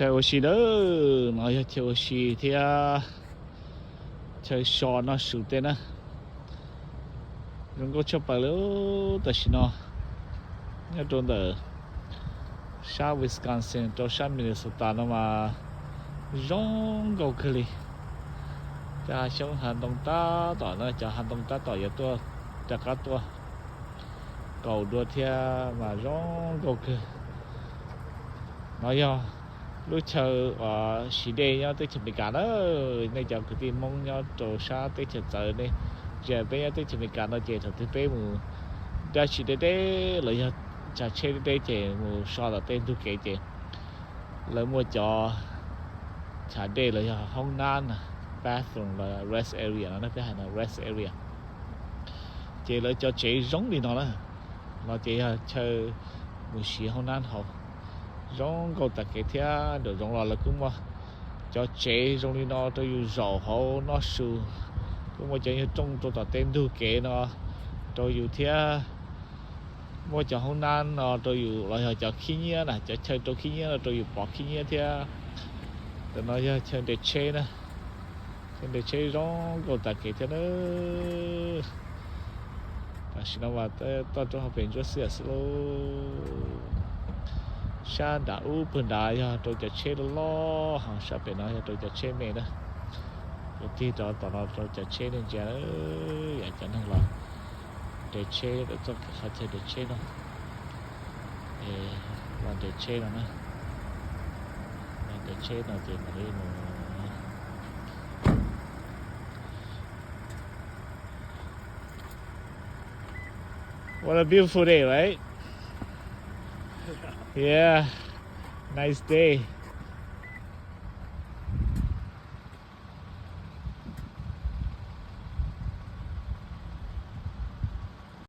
Chaw ua si na, no yog chaw ua si thiab chaw so noj su tej na. Zoo nkauj tshaj plaws li tam sim no nyob rau ntawm sab Wisconsin rau sab Minnesota no mas zoo nkauj kawg li. Cov hav xyoob hav ntoo tab tom na, cov hav ntoo tab tom yuav tuaj rov qab tuaj kaus dua thiab mas zoo nkauj kawg. No yog lub chaw uas siv dej nyob teb chaws Amelikas na. Nej cov kwv tij Hmoob nyob rau sab teb chaws txawv ne, ntsia peb nyob teb chaws Amelikas no ces thaum twg peb mus dab tsi deb deb los yog tsav tsheb deb deb ces mus so tom tej ntug kev ces lawv muaj cov chav dej los yog hoob nab, bathroom los rest area no, peb hais no rest area. Ces lawv cov tsev zoo li no na, no ces yog chaw mus siv hoob nab hauv. Zoo nkauj tas kev thiab nraum zoov los lawv kuj muaj cov tsev zoo li no rau yus zaum hauv noj su. Kuj muaj cov nyuag rooj rau tom tej ntug kev no rau yus thiab. Muaj cov hoob nab no rau yus los yog cov khib nyiab na, cov chaw rau khib nyiab no rau yus pov khib nyiab thiab. Ntawm no yog chaw nres tsheb na, chaw nres tsheb zoo nkauj tas kev thiab na. Tam sim no mas toj roob hauv pes ntsuab xiab xwb lauj. Sab nram ub pawg nrad yog rau cov tsheb loj loj, ho sab pem no yog rau cov tsheb me na. Kuv tig rov tom no rau cov tsheb nej ntsia, yam cov neeg los nres tsheb txoj qhov chaw nres tsheb no. Los nres tsheb no na, los nres tsheb no ces mam li mus. What a beautiful day, right? Yeah, nice day.